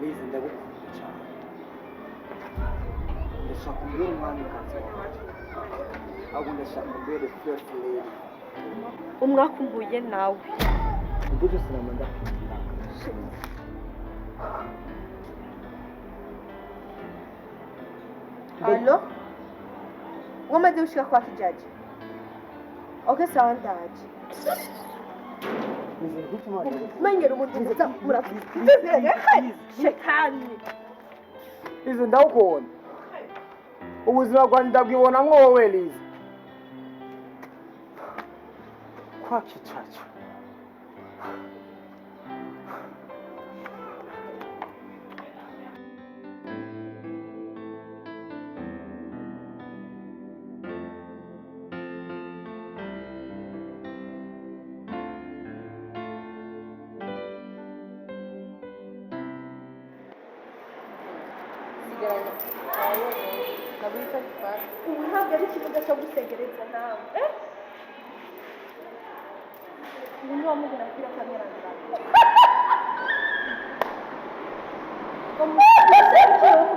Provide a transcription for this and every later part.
Lize, ndagukunda cyane, ndashaka umbere umwamikazi wawe, ahubwo ndashaka umbere first lady. Umwaka umbuye nawe. Ibyo byose nama ndakunda. Allo? Wamaze gushika kwa Kijaji? Okay, sawa, ndaje. Lize, gutuma Mengera umuntu muza muravuze. Shetani. Lize, ndawukunda, ubuzima bwanjye ndabwibonamwo wowe Lize. Kwa Kicaca. Ubu ntabwo ari ikibuga cyo gusegereza nawe. Eh? Ubu ni wamubona kuri kamera ngawe. Mu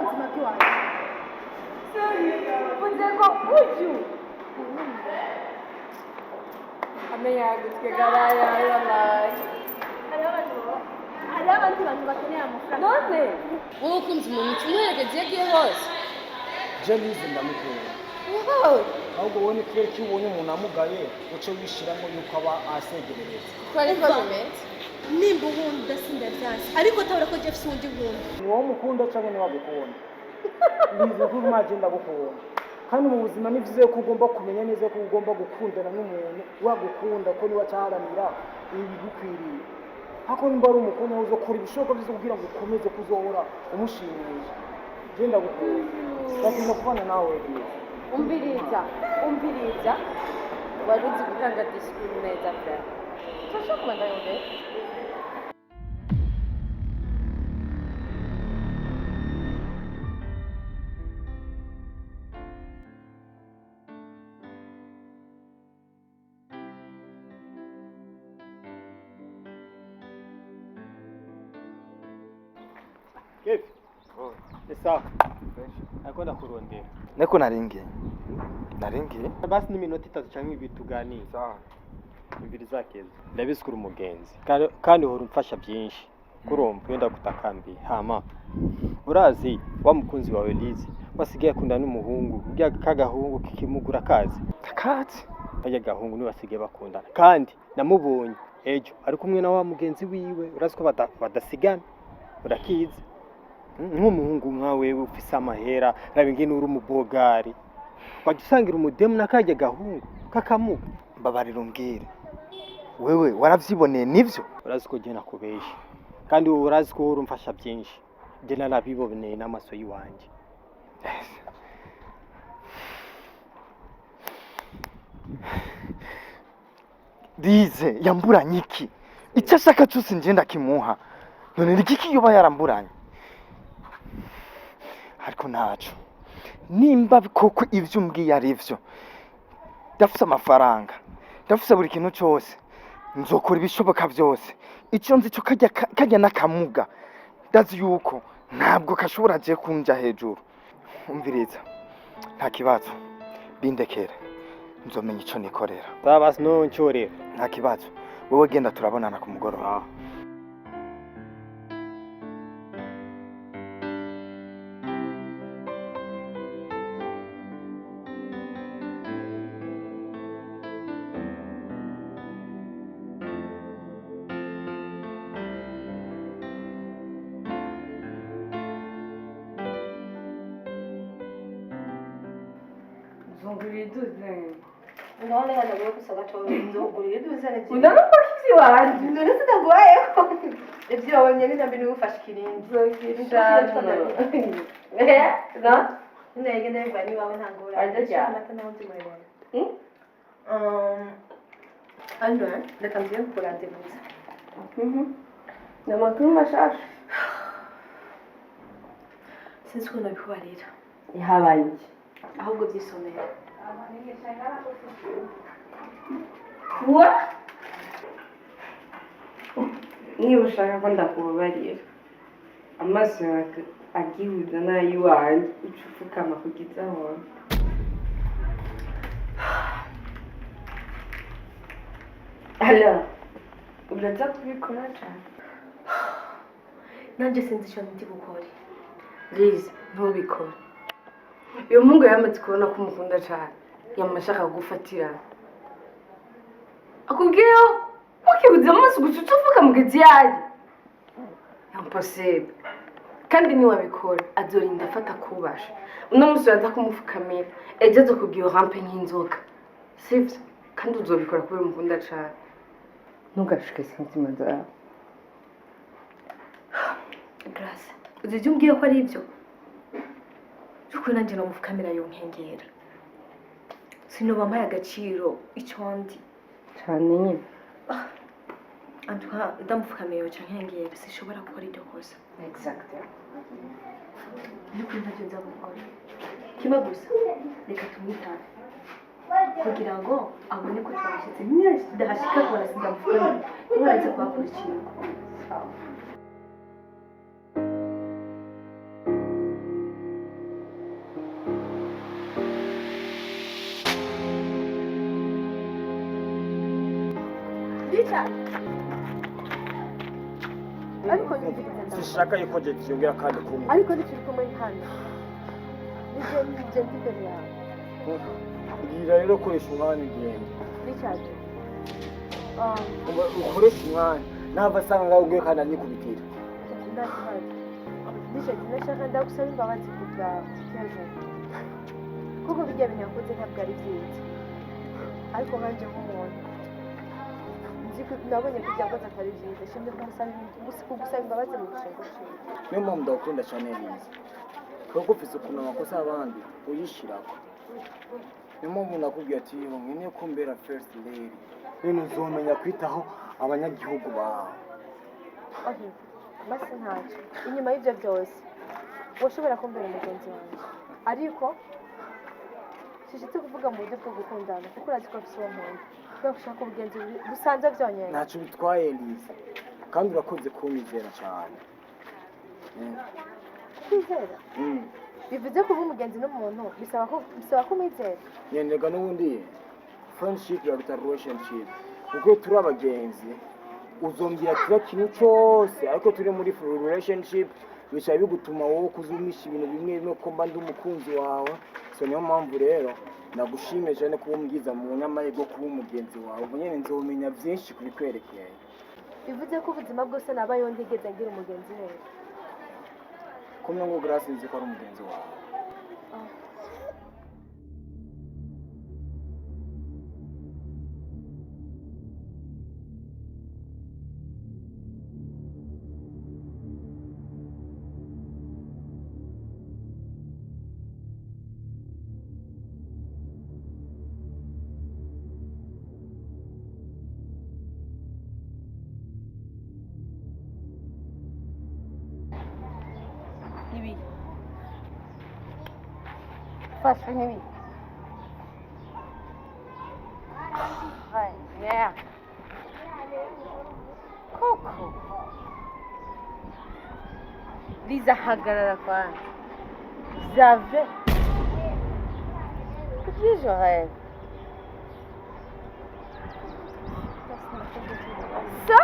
buzima bw'iwanjye. Mvuze ngo uyu amenya gutwega yabaye. Hariho abandi bantu bakeneye amafaranga. None Wowe ukunze umuntu uca umuherekeza iyo agiye hose. Je Lize ndamukunda. Wowe. Ahubwo wowe ni kubera ko iyo ubonye umuntu amugaye uce wishiramo yuko aba asegerereza. Ko ariko bimeze. Nimba unkunda sindabyanse, ariko tabura ko Jeff undi nkunda. Ni wowe umukunda cyangwa niwe agukunda? Lize, kuko maje ndagukunda, kandi mu buzima ni byiza ko ugomba kumenya neza ko ugomba gukundana n'umuntu wagukunda, ko niwe acaharanira ibigukwiriye. Hako nimba ari umukunda, uzokora ibishoboka byose kugira ngo ukomeze kuzohora umushimisha. Je ndagukunda, ndakunda kubana nawe Lize. Umviriza, umviriza, wari uzi gutanga disikuru neza pe. Turashobora kubandanya mbere. Kevi. Ni sawa. Ariko ndakurondera. Niko naringiye, naringiye. Basi n'iminota 3 cyangwa 2 tuganire. Sawa. Imbiri zakeza. Ndabizi ko uri umugenzi. Kandi uhora umfasha byinshi. Kurumva iyo ndagutakambiye. Hama. Urazi wa mukunzi wawe Lize wasigaye akunda n'umuhungu, burya kagahungu kikimugura kazi. Takatsi. Kajya gahungu niwe basigaye bakundana. Kandi namubonye ejo ari kumwe na wa mugenzi wiwe, urazi ko badasigana. Urakizi. Nk'umuhungu nka wewe ufise amahera, raba ingene uri umubogari, wajya usangira umudemu na karya gahungu kakamuga. Mbabarira umbwire, wewe waravyiboneye nivyo? Urazi ko jye nakubesha, kandi wowe urazi ko wowe urumfasha byinshi. Jye narabiboneye n'amaso y'iwanjye. Lize yamburanye iki? Icyo ashaka cyose nje ndakimuha, none ni iki yoba yaramburanye? Ariko ntaco, nimba koko ivyo umbwiye ari vyo, ndafise amafaranga, ndafise buri kintu cyose, nzokora ibishoboka byose. Icyo nzi cyo kajya n'akamuga, ndazi yuko ntabwo kashobora je kunja hejuru. Umviriza, nta kibazo, bindekere, nzomenya ico nikorera. Sawa basi, noncorera. Nta kibazo, wowe genda, turabonana ku mugoroba. Nzungurira iduze. Ngaho reka ndaguhe gusa gatoya, nzogurira iduze. Unanufasha iwanje. None sindaguhayeho ibyo wabonye ni nambi niwe ufashe ikirindi. Nzogishano no. Nayigenda bivaye n'iwawe, nta ngorane. Ararya. Amata nawe ndi muremure. Hano reka ngiye kukurandevuza. Ni amakuru mashasha. Sinzi ukuntu nabikubarira. Habaye iki? Ahubwo byisomera. Wa niba ushaka ko ndakubabarira. Amaso yawe agihuza n'ay'iwanjye, uca upfukama kugeza aho. Alors, uraza kubikora cane? Nanjye sinzi icyo ndi bukore. Liz, ntubikore. Uyu muhungu yamaze kubona ko umukunda cane, yama ashaka kugufatirana. Akubwiyeho wakibuze amaso gusa uca upfuka mugezi yaje. Impossible. Kandi niwabikora azorinda afata kubasha. Uno musi uraza kumupfukamira, ejo azokubwira urampe nk'inzoka. Sivyo? Kandi uzobikora kubera umukunda cane. Ntugashike sentiments zawe. Grace, uzi ibyo umbwiye ko ari ibyo by'ukuri? Nanjye namupfukamira yonkengera, sinoba mpaye agaciro icyo ndi. Cane nyine. Antuka ndamupfukamiye yoca nkengera, sinshobora gukora iryo kosa. Exactly. By'ukuri ntacyo nza gukora, kimwe gusa, reka tumwitabe kugira ngo abone ko twashyitse. Niyo tudahashika kubona sindamupfukamira, niba araza kuhakora ikintu. Ariko Sinshaka yuko je yongera kandi kumwe. Ariko ntituri kumwe hano, nijye nijye ndi imbere yawe. Bwira rero, koresha umwanya ugenda. Richard. Ukoresha umwanya nava asanga ngaho ugiye kandi anyikubitira. Nta kibazo Richard, ndashaka ndagusaba imbabazi ku bwawe Kevin, kuko bijya bintu yakoze ntabwo ari byiza, ariko nkanjye nk'umuntu nzi ko nabonye ko ibyo yakoze atari byiza, shimye kugusaba imbabazi mu gishingo ciwe. Niyo mpamvu ndagukunda cyane Liza, kuko ufise ukuntu amakosa y'abandi uyishirako. Niyo mpamvu nakubwiye ati yo nkeneye ko mbera first lady, none uzomenya kwitaho abanyagihugu bawe. Okay, basi ntacyo. Inyuma y'ibyo byose washobora kumbera umugenzi wanjye, ariko sishitse kuvuga mu buryo bwo gukundana, kuko urazi ko mfise uwo nkunda, gushaka ubugenzi busanzwe byonyine. Ntacyo bitwaye Liza, kandi urakoze kunyizera cyane. Kwizera bivuze kuba umugenzi n'umuntu bisaba ko umwizera. Nyenega n'ubundi friendship iraruta relationship, kuko iyo turi abagenzi uzombwira kiriya kintu cyose, ariko turi muri relationship bica bigutuma wowe kuzumisha ibintu bimwe bimwe ko mba ndi umukunzi wawe. So niyo mpamvu rero nagushimiye cyane kuba umbwiza mu nyamahirwe yo kuba umugenzi wawe. Ubwo nyine nzomenya byinshi kubikwerekeye. Bivuze ko ubuzima bwose nabayeho ntigeze ngira umugenzi rero? Kumwe ngo Grace nzi ko ari umugenzi wawe. Nibi fashe nibi. Yeah. Koko Liza, hagarara kwanza. J'avais Qui je rêve? Ça?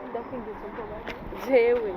Ndakwinginze mbabarira. Jewe.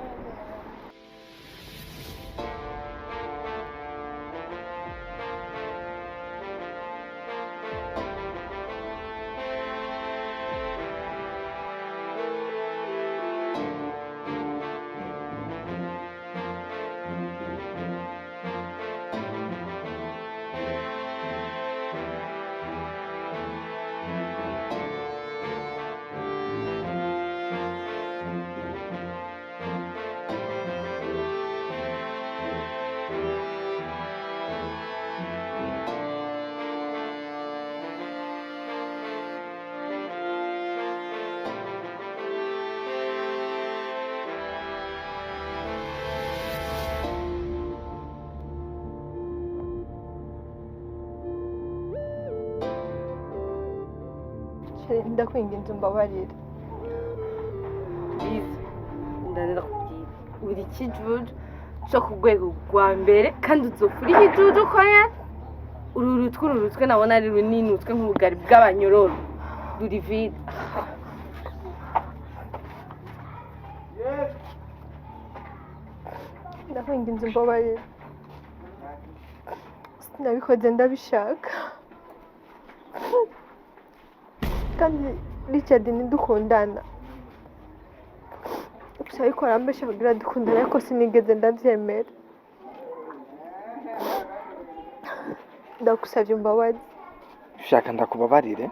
Chérie, ndakwinginze umbabarire. Liza, ndandakubwira. Uri ikijuju cyo ku rwego rwa mbere, kandi uzopfa uri ikijuju konya. Uru rutwe, uru rutwe nabona ari runini, utwe nk'ubugari bw'abanyororo, ruri vide. Ndakwinginze umbabarire, sinabikoze ndabishaka, kandi Richard ntidukundana gusa, ariko arambesha kugira dukundane, ariko sinigeze ndabyemera. Ndagusabye imbabazi. Shaka ndakubabarire.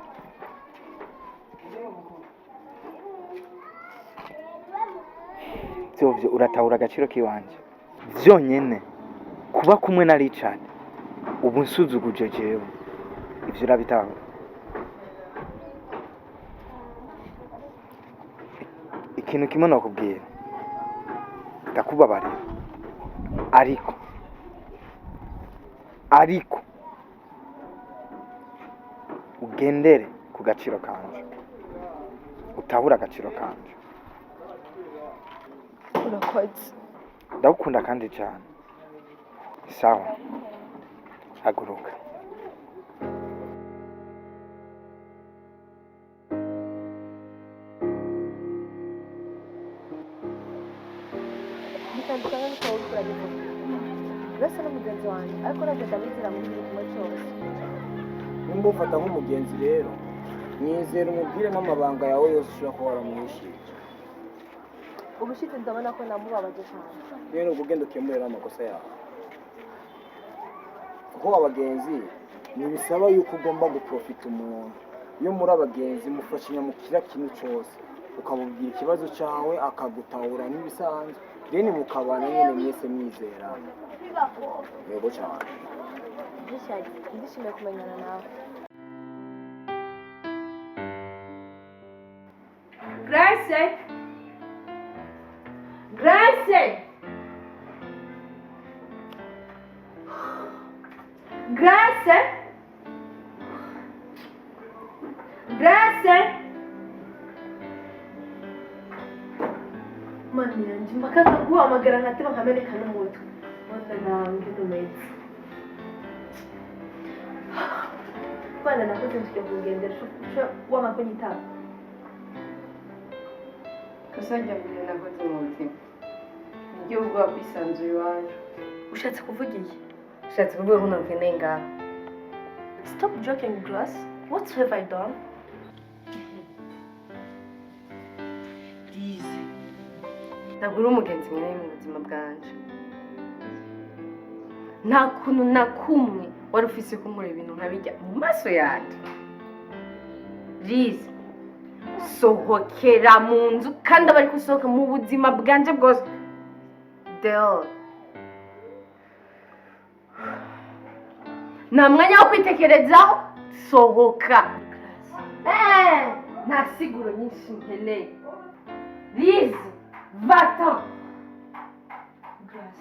Vyovyo uratahura agaciro k'iwanje vyonyene kuba kumwe na Richard ubu nsuzuguje jewe, ivyo urabitahura? Ikintu kimwe nokubwira, ndakubabarira, ariko ugendere ku gaciro kanje, utahure agaciro kanje. Urakoze. Ndagukunda kandi cyane. Sawa, haguruka. Bitandukanye n'uko wowe uriko urabivuga. Urasa n'umugenzi wanjye, ariko ntabwo ndamwizera muri buri kimwe cyose. Nimba ufata nk'umugenzi rero, mwizera, umubwire n'amabanga yawe yose ushobora kuba waramuhishije. Ubushize ndabona ko namubabaje cyane. Rero ubwo ugenda ukemurira amakosa yawe, kuko abagenzi ntibisaba yuko ugomba guprofita umuntu. Iyo muri abagenzi mufashanya mu kira kintu cyose, ukamubwira ikibazo cyawe akagutahura nk'ibisanzwe, then mukabana nyine mwese mwizerana. Yego cyane. Richard, ndishimiye kumenyana nawe. Grace! Grace! Grace! Grace! Mana yanjye, mpaka nkaguhamagara nkateba nkameneka n'umutwe. Mana nange numeze. Bana nakoze nsuye kugendera wanga kunyitaba. Kosa rya mbere nakoze mu buzima niryo ubwoba kwisanzura iwacu. Ushatse kuvuga iki? Ushatse kuvuga ko nakeneye ngaha. Stop joking, Grace. What have I done? Lize, ntabwo uri umugenzi mwiza mu buzima bwanje. Nta kuntu na kumwe wari ufise kunkorera ibintu nkabijya mu maso yanjye. Lize, sohokera mu nzu, kandi aba ari gusohoka mu buzima bwanje bwose. Del, nta mwanya wo kwitekerezaho, sohoka. Nta siguro nyinshi nkeneye. Lize, va-t'en.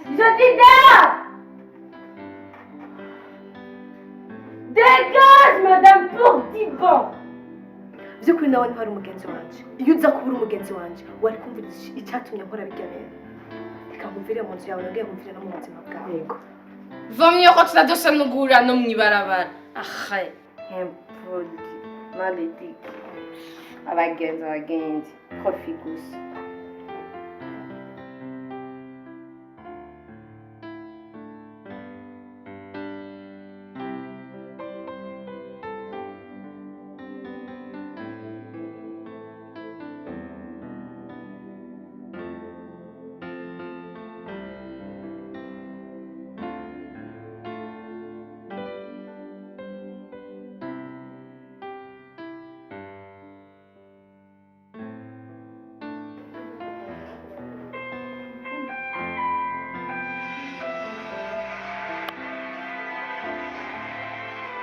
Je dis dehors. Dégage, madame, pour de bon. By'ukuri nawe ntiwari umugenzi wanje. Iyo uza kuba uri umugenzi wanje, wari kumva icyatumye nkora bijya bintu. Reka nkumvire mu nzu yawe, nongere nkumvire no mu buzima bwawe. Yego. Vamye ko tutadosanugura no mw'ibarabara. Ahe. Impoli. Malédique. Abagenzi, abagenzi. Profit gusa.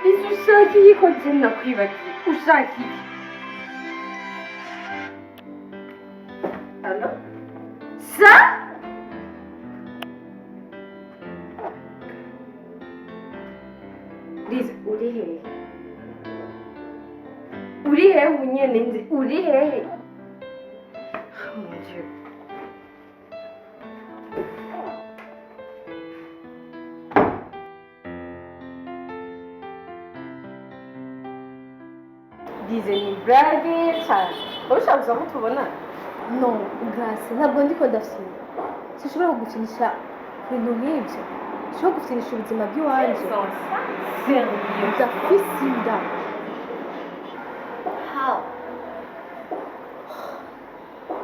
Lize, ushaka iki ko je nakwibagiye? Ushaka iki? Allo? Ça? Lize, uri hehe? Uri hehe ubu nyene nzi? Uri hehe? Oh mon Dieu. Lize, ni blague cyane. Wowe ushaka gusa ko tubonana? No, Grace, ntabwo ndiko ndafyina. Sinshobora kugukinisha ku bintu nk'ibyo. Sinshobora gukinisha ubuzima bw'iwanje. Sérieux? Ndafise inda. How?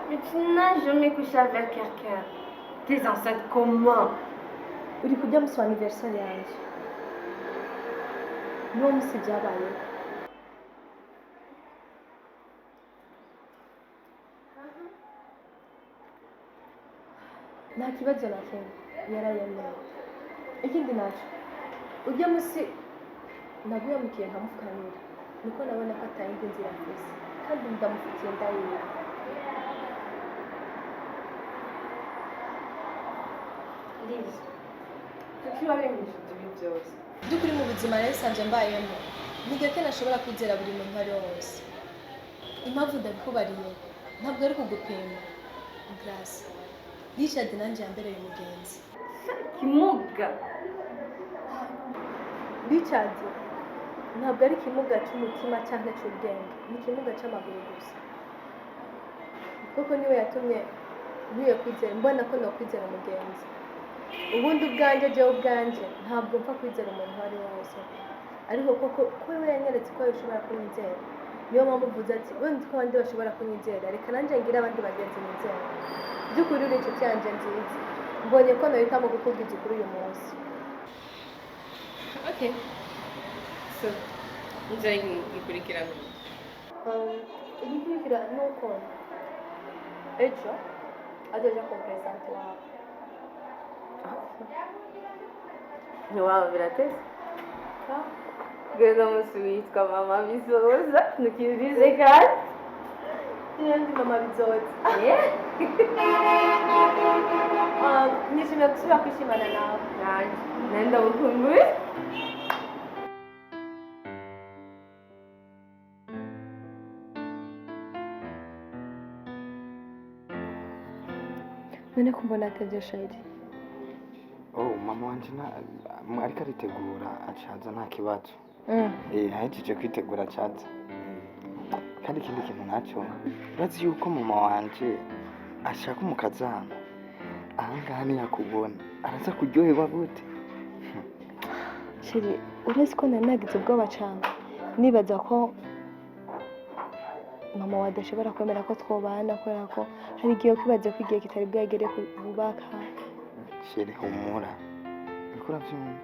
Mais tu n'as jamais couché avec quelqu'un. T'es enceinte comment? Uri kujya musi wa anniversaire yanjye. Niwo musi byabayeho. Nta kibazo na kimwe, yarayemeye. Ikindi naco, ujya musi naguhemukiye nkamufukamira, niko nabona ko atayindi nzira mfise, kandi ndamufitiye inda yiwe. Lize, kuki wabimbishije ibi byose? By'ukuri mu buzima rero sanzwe mbayemo, ni gake nashobora kwizera buri muntu uwo ari we wese. Impamvu ndabikubariye ntabwo ari kugupima, Grace. Richard nanjye yambereye umugenzi. Kimuga. Richard ntabwo ari ikimuga cy'umutima cyangwa cy'ubwenge, ni ikimuga cy'amaguru gusa, kuko niwe yatumye nkwiye kwizera, mbona ko nakwizera umugenzi. Ubundi ubwanjye, jyewe ubwanjye, ntabwo mpfa kwizera umuntu uwo ari we wese, ariko koko ko we yanyeretse ko ushobora kunyizera, niyo mpamvu uvuze ati wenda ko abandi bashobora kunyizera, reka nanjye ngire abandi bagenzi nizera. By'ukuri uri inshuti yanjye nziza, mbonye ko nahitamo kukubwiza ukuri uyu munsi. Okay. So, nzara gikurikirana. Igikurikira ni uko ejo azoja kumpresenta iwabo. Ntiwaba birateze. Kugeza umunsi witwa mama bizoza, ntukibize kandi. Niyo ndi mama bizoza. Yeah. Nishimiye gusubira kwishimana nawe. Nanjye, nari ndagukumbuye. None ko mbona atevye, chéri? Oh, mama wanje ariko aritegura, acaza, nta kibazo. Ahejeje kwitegura acaza. Kandi ikindi kintu naco, urazi yuko mama wanje ashaka umukazana. Ahangaha ntiyakubona, araza kuryoherwa gute? Chéri, uretse ko nari nagize ubwoba cane, nibaza ko mama wawe adashobora kwemera ko twobana, kubera ko hari igihe kwibaza ko igihe kitari bwagere kubaka. Chéri, humura, uriko uravyumva?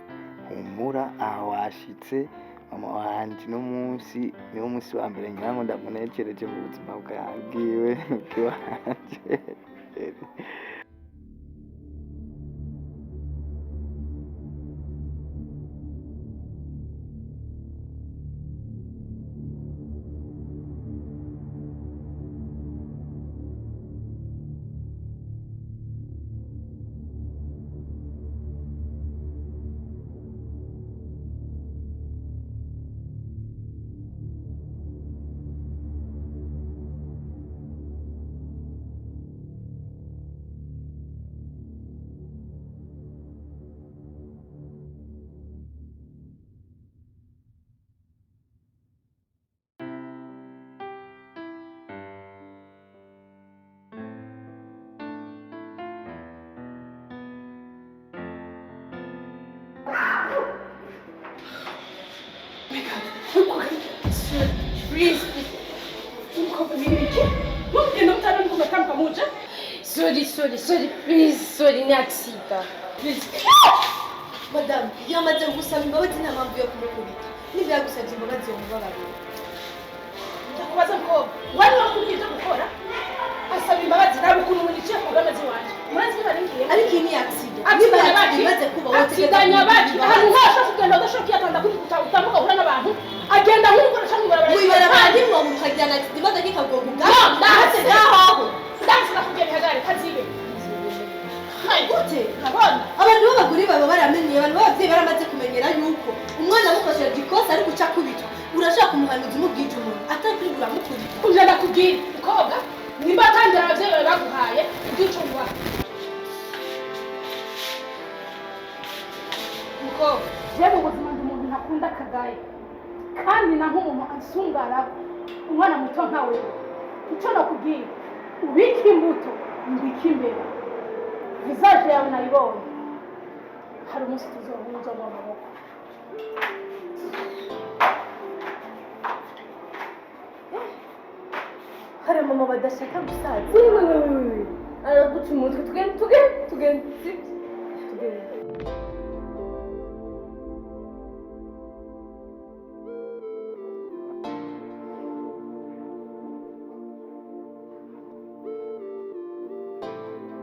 Humura, aha washitse. Mama wanje no munsi niwo munsi wa mbere ngira ngo ndamunejereje mu buzima bwiwe bw'iwanje. Please, umukobwa bibiki ntugende mutari mukatambuka muja. Sorry, sorry, sorry, please, sorry, ni accident. Please. Madamu yamaze gusaba imbabazi, nta mpamvu yo kumukubita. Niba yagusabye imbabazi, umubabarire. Ndakubaza mukobwa, wari wakubwiye ibyo gukora, asaba imbabazi nawe ukuntu municiye ku bw'amazi wanje, murazi niba ningiye. Ariko iyi ni accident. Accident Niba nyabaki? imaze kuba, Accident nyabaki? Ahantu nk'aho kugenda udashobora kwiyatanda kuri utambuka uhura n'abantu, agenda nk'uko mw'ibarabara. Mw'ibarabara nimwo mukajyana accident, imodoka ikagonga ubwawe. No, ndahase ngaho, ndahase, nakubwiye bihagare kazibe. Gute? Urabona? Abantu b'abagore baba baramenyeye, abantu b'ababyeyi baramaze kumenyera yuko umwana amufashije ikosa ari guca akubitwa. Urashaka kumuhanuza, umubwije umuntu atari kuri uramukubita. Kugira ndakubwira mukobwa, nimba atangira ababyeyi bawe baguhaye ubwicungwa, mukobwa, jewe mu buzima ndi umuntu ntakunda akagaye, kandi na nk'umuntu ansungaraho. Umwana muto nkawe, icyo nakubwiye, ubike imbuto, mbike imbeba. Visage yawe nayibonye. Hari umunsi tuzohuza mu maboko. Hari mama badashaka gusaza. Oui, oui, oui, oui, oui. Araguca umutwe. Tugende, tugende, tugende, sibyo? Tugende.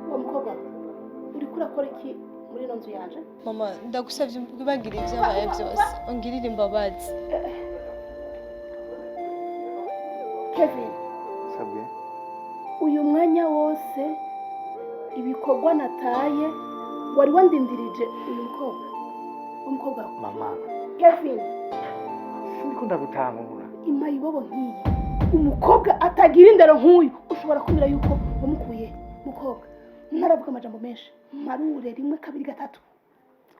Uwo mukobwa, uriko urakora iki muri ino nzu yanje? Mama, ndagusabye wibagire ibyabaye byose, ungirire imbabazi. Kevin. Sabwe. Uyu mwanya wose ibikorwa nataye, wari wandindirije uyu mukobwa, umukobwa wawe. Mama. Kevin. Sindiko ndagutahura. Imayibobo nk'iyi, umukobwa atagira indero nk'uyu, ushobora kumira yuko wamukuye? Mukobwa, ntaravuga amajambo menshi, marure rimwe, kabiri, gatatu,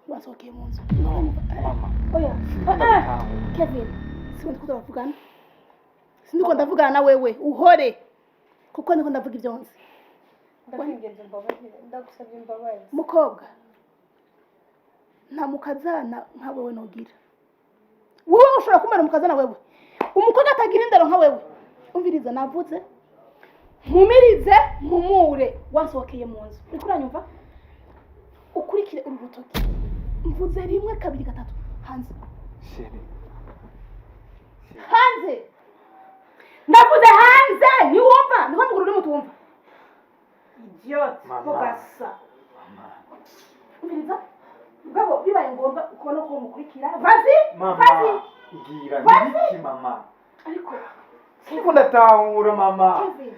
wasohokeye mu nzu. Mama. Oya. Sindiko ndagutahura. Kevin, sindi ko turavugana, sindi ko ndavugana na wewe. Uhore, kuko ndiko ndavuga ibyo nzi. Ndakwinginze mbabarire, ndagusabye imbabazi. Mukobwa, nta mukazana nka wewe nogira. Wowe ushobora kumara umukazana wewe, umukobwa atagira indero nka wewe? Umviriza, navuze mpumirize, mpumure. Wasohokeye mu nzu, uriko uranyumva? Ukurikire uru rutoki, mvuze rimwe, kabiri, gatatu, hanze. Chérie. Hanze, ndavuze hanze! Ntiwumva? Niko mvuga ururimi utumva, idiot. Mama. Ko gasa. Mama. Umviriza mugabo, bibaye ngombwa ukubona ko mukurikira, vas-y. Mama. Vas-y. Mbwira. Vas-y. Niki, mama? Ariko Sindiko ndatahura, mama. Kevin,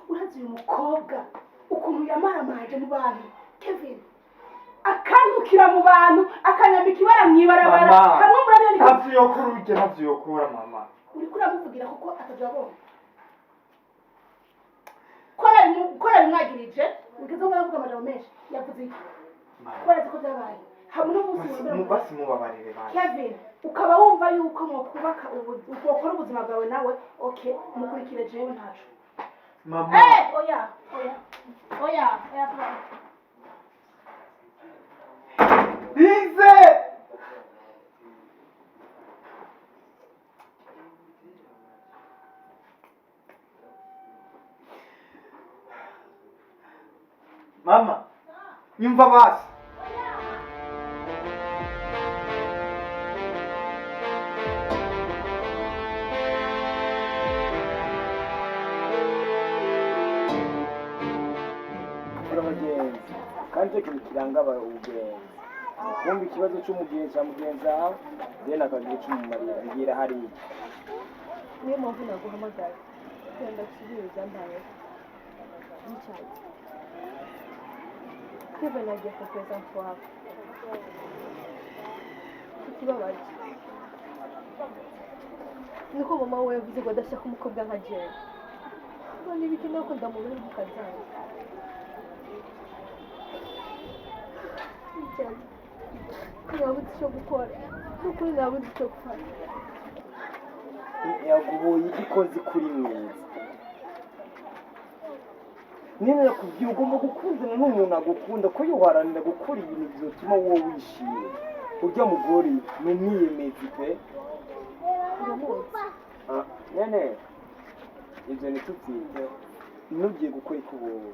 urazi uyu mukobwa ukuntu yamaramaje mu bantu? Kevin, akanukira mu bantu, akanyambika ibara mu ibarabara. Mama. Hamwe murabyo ni Ntavyo yokora urya, ntavyo yokora, mama. Uriko uramuvugira kuko atavyo abonye ko nabimwagirije. Ugeze ngo aravuga amajambo menshi, yavuze iki? Mama. Ko arazi ko byabaye hamwe n'umunsi Basi wemera. basi mubabarire basi. Kevin, ukaba wumva yuko mwokubaka wokora ubuzima bwawe nawe, okay, mukurikire, jewe ntaco. Mama. Eh, oya, oya, oya, oya, oya. Lize! Mama, nyumva basi. Uri abagenzi, kandi icyo kintu kiranga ubugenzi, kumva ikibazo cy'umugenzi cya mugenzi wawe, then akagira icyo umumarira. Mbwira hariya. Niyo mpamvu naguhamagara, kugira ngo ndasubire ibyambayeho by'icyayi. Kevin agiye kuperezanta iwabo. Ikibabaje niko mama we yavuze ngo adashaka umukobwa nka jewe. None ibikenewe ko ndamubera umukazana. Icyayi, nabuze icyo gukora, n'ukuri nabuze icyo gukora. Yaguboye igikozi kuri mwiza nyine. Nakubwiye, ugomba gukundana n'umuntu agukunda, ko yoharanira gukora ibintu byotuma wowe wishima. Ujya mugore ni umwiyemezi pe. Uramuzi? Ah, nyene ibyo ntitubyite. Ntugiye gukora ikubobo.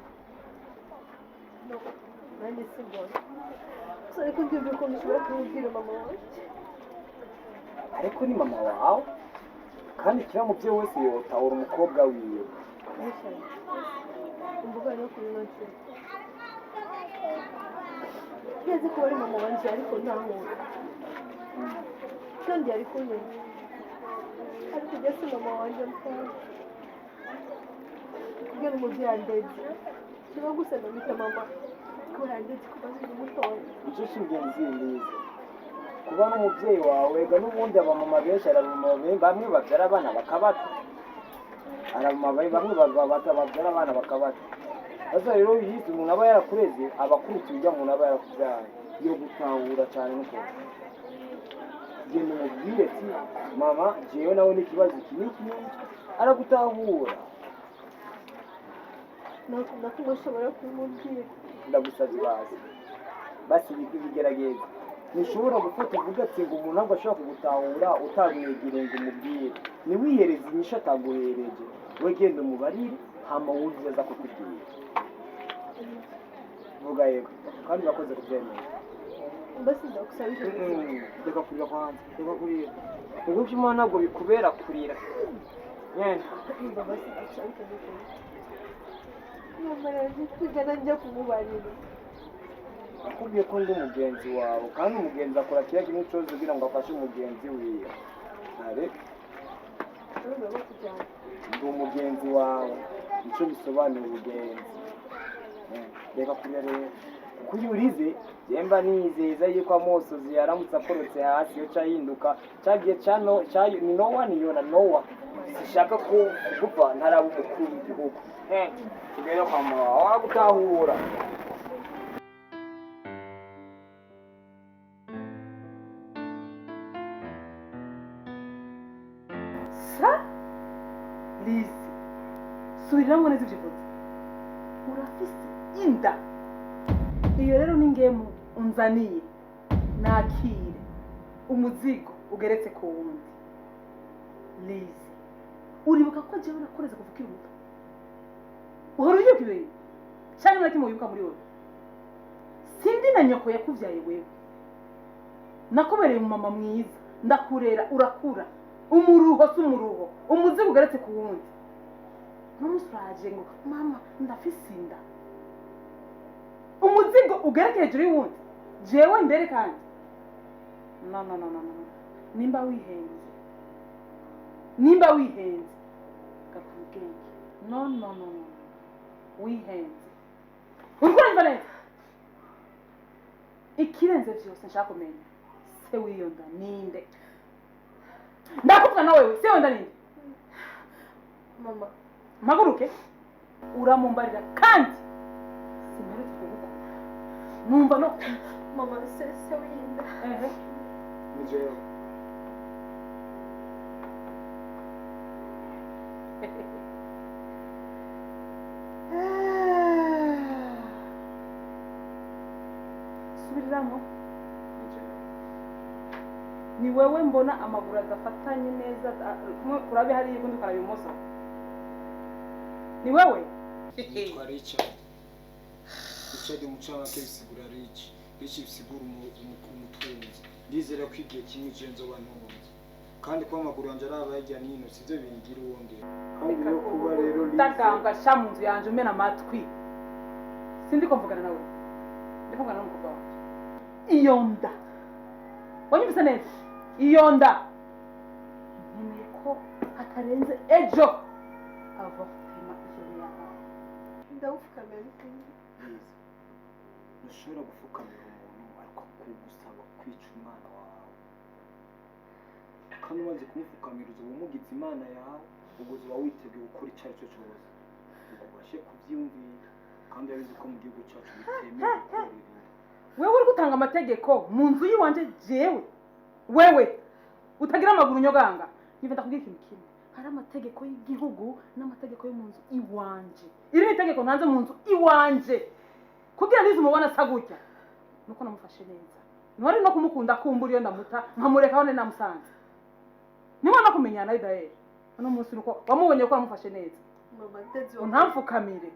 Nanjye simbona gusa, ariko ndumva ukuntu ushobora kumubwira mama wanjye. Ariko ni mama wawe, kandi kira mubyeyi wese yotahura umukobwa wiwe. Ntushake imbuga yo kuri ino nshuro. Nzi ko ari mama wanjye, ariko ntahura kandi yari kunyumva, ariko ujya si mama wanjye mukunda kubwira umubyeyi andebye kiba gusa ndamwita mama kuba yandetse kuva nkiri mutoya. Icyo cy'ingenzi nize kuba n'umubyeyi wawe ga. N'ubundi abamama benshi, hari abamama bamwe babyara abana bakabata, hari abamama bamwe babyara abana bakabata. Sasa rero yize umuntu aba yarakureze, aba akuruta ujya muntu aba yarakubyaye. Yo gutahura cyane nuko genda umubwire ati: "Mama, jewe nawe n'ikibazo iki n'iki n'iki." Aragutahura. Ntabwo kumwe ushobora kubimubwira. Ndagusabye, basi basi bigerageze. Ntushobora gufata uvuga ati ngo umuntu ntabwo ashobora kugutahura utamwegereye ngo umubwire. Ntiwihereze inyishu ataguhereje. We genda umubarire, hama wumve aza kukubwira. Vuga yego, kandi urakoze kubyemera. Mbese ndagusaba icyo. Reka kurira kwanza, reka kurira. Ubwo by'Imana ntabwo bikubera kurira nyene. Imbabazi, ndagusaba icyo. Nyamara kugana njya kumubarira. Nakubwiye ko ndi umugenzi wawe, kandi umugenzi akora kiriya kimwe cyose kugira ngo afashe umugenzi wiwe. Ntareka. Urumva ko kujyana. Ndi umugenzi wawe, nicyo bisobanura ubugenzi. Reka kurira rero, kuko iyo urize jemba nizeza yuko amosozi yaramutse akorotse hasi yo cahinduka cagiye cano ni Nowa, ni Yona, Nowa. Sishaka ko gupfa ntaraba umukuru w'igihugu. Tugende kwa mama wagutahura. Sa Lizi, subiriramo neza ibyo uvuze. Urafise inda? Iyo rero ni ngemu unzaniye, nakire umuzigo ugeretse ku wundi. Lizi, uribuka ko jewe nakureze kuva ukiri muto? Uhora uribuka ibintu cyangwa na kimwe wibuka muri wowe? Sindi na nyoko yakuvyaye wewe. Nakubereye umumama mwiza, ndakurera urakura. Umuruho si umuruho, umuzigo ugeretse ku wundi. Uno munsi uraje ngo mama ndafise inda, umuzigo ugereke hejuru y'uwundi, jewe mbere kandi. No, no, no, no, no. Nimba wihenze, nimba wihenze, gakura ubwenge. No, no, no, no, wihenze. Uriko urumva neza? Ikirenze vyose, nshaka kumenya se w'iyo nda ninde. Ndakuvuga na wewe, se w'iyo nda ninde? Mama. Mpaguruke uramumbarira, kandi simperutse kugukora numva no Mama, se w'inda. Ehe. Ni jewe. Subiriramo. Ni jewe. Ni wewe mbona amaguru adafatanye neza, kumwe kurabe hariya, ukundi ukaraba ibumoso. Ni wewe? Nitwa Richard. Richard mu ncamake bisigura Rich. Rich bisigura umutunzi. Ndizera ko igihe kimwe je nzoba ntunze, kandi kuba amaguru yanjye araba hirya n'ino sivyo bingira uwo ndi. Kandi rero kuba rero Lize- Ndaganga sha mu nzu yanje umena amatwi. Sindi ko mvugana nawe, ndi kuvugana n'umukobwa wanje. Iyo nda, wanyumvise neza? Iyo nda nkeneye ko hatarenze ejo avortement izobe yabaye. Ndawupfukamira. Lize, ntushobora gufukamira umuntu ariko kugusaba kwica umwana wawe, kandi umaze kumupfukamira uzoba umugize imana yawe, ubwo uzoba witeguye gukora icyo ari cyo cyose ngo ubashe kubyiyumvira. Kandi urabizi ko mu gihugu cyacu bitemewe gukorera inda. Wewe uri gutanga amategeko mu nzu y'iwanje? Jewe wewe utagira amaguru nyoganga, niba ndakubwira ikintu kimwe, hari amategeko y'igihugu n'amategeko yo mu nzu iwanje. Iri ni itegeko ntanze mu nzu iwanje kugira nize umubona asa gutya nuko namufashe neza. Ntiwari no kumukunda kumbura iyo ndamuta nkamureka aho nari namusanze, nimba no kumenyana. Idayeri uno munsi nuko wamubonye ko wamufashe neza. Mama, ndazi. Untamfukamire.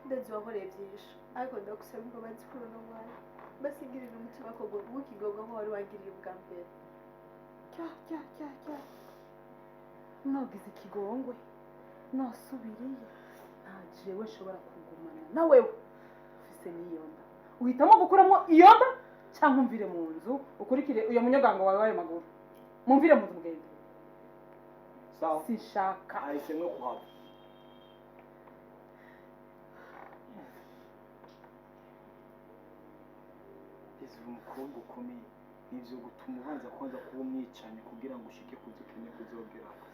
Ndazi wankoreye byinshi, ariko ndagusaba imbabazi kuri uno mwanya. Mbese ngirira umutima ko w'ikigongo nko wari wangiriye ubwa mbere. Cya cya cya cya, nogize ikigongwe nosubiriye, nta jewe nshobora kugumana na wewe ufise n'iyo nda. Uhitamo gukuramo iyo nda cyangwa umvire mu nzu ukurikire uyo munyagango wawe w'ayo maguru. Mumvire mu nzu mugende. Sawa. Sinshaka. Ahisemwo kuhava. Lize, uri umukobwa ukomeye. Nivyo gutuma ubanza kwanza kuba umwicanyi kugira ngo ushike ku byo ukeneye kuzogerako.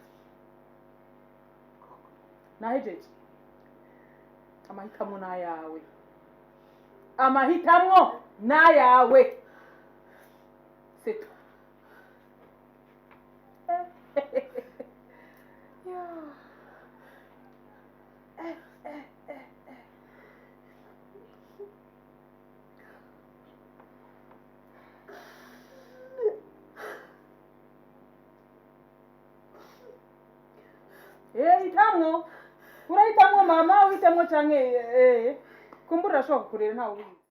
Nahejeje. Amahitamo ni ayawe, amahitamo ni ayawe, setu. Hitamwo, urahitamwo mama, uhitamwo canke kumbura urashobora kukurera, ntawe ubizi.